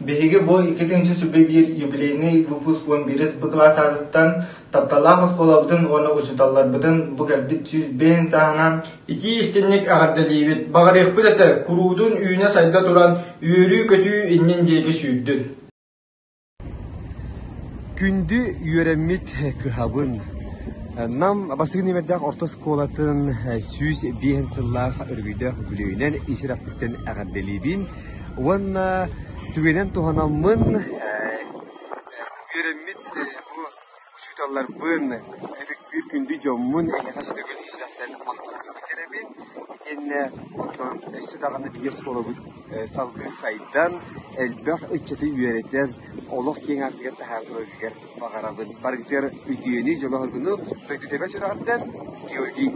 Биһиги бу 2021 юбилейный выпуск 11 Б кылаас аатыттан тапталлаах оскуолабытын уонна учууталларбытын бу кэлбит 105 сааһынан Итии истинник эҕэрдэлиибит, баҕарыахпыт этэ, куруутун үүнэ-сайда туран, үөрүү-көтүү иннин диэки сүүрдүн. Күндү үөрэммит кыһабын Нам бастакы нүөмэрдээх орто оскуолатын 105 сыллаах өрөгөйдөөх үбүлүөйүнэн ис сүрэхпиттэн эҕэрдэлиибин уонна түгэнэн туһанаммын үөрэммит бу Учууталларбын, ытыктыыр күндү дьоммун эһиэхэ сүтүгүн ис-сүрэхтэн махталбын биллэрэбин. Итиэннэ оттон өссө даҕаны биһиги оскуолабыт салгыы сайдан, элбэх ыччаты үөрэтэн, олох киэҥ аартыгар таһаара турарыгар баҕарабын. Барыгытыгар үтүөнү, дьолу-соргуну дойду тэбэ сүрэҕиттэн Георгий.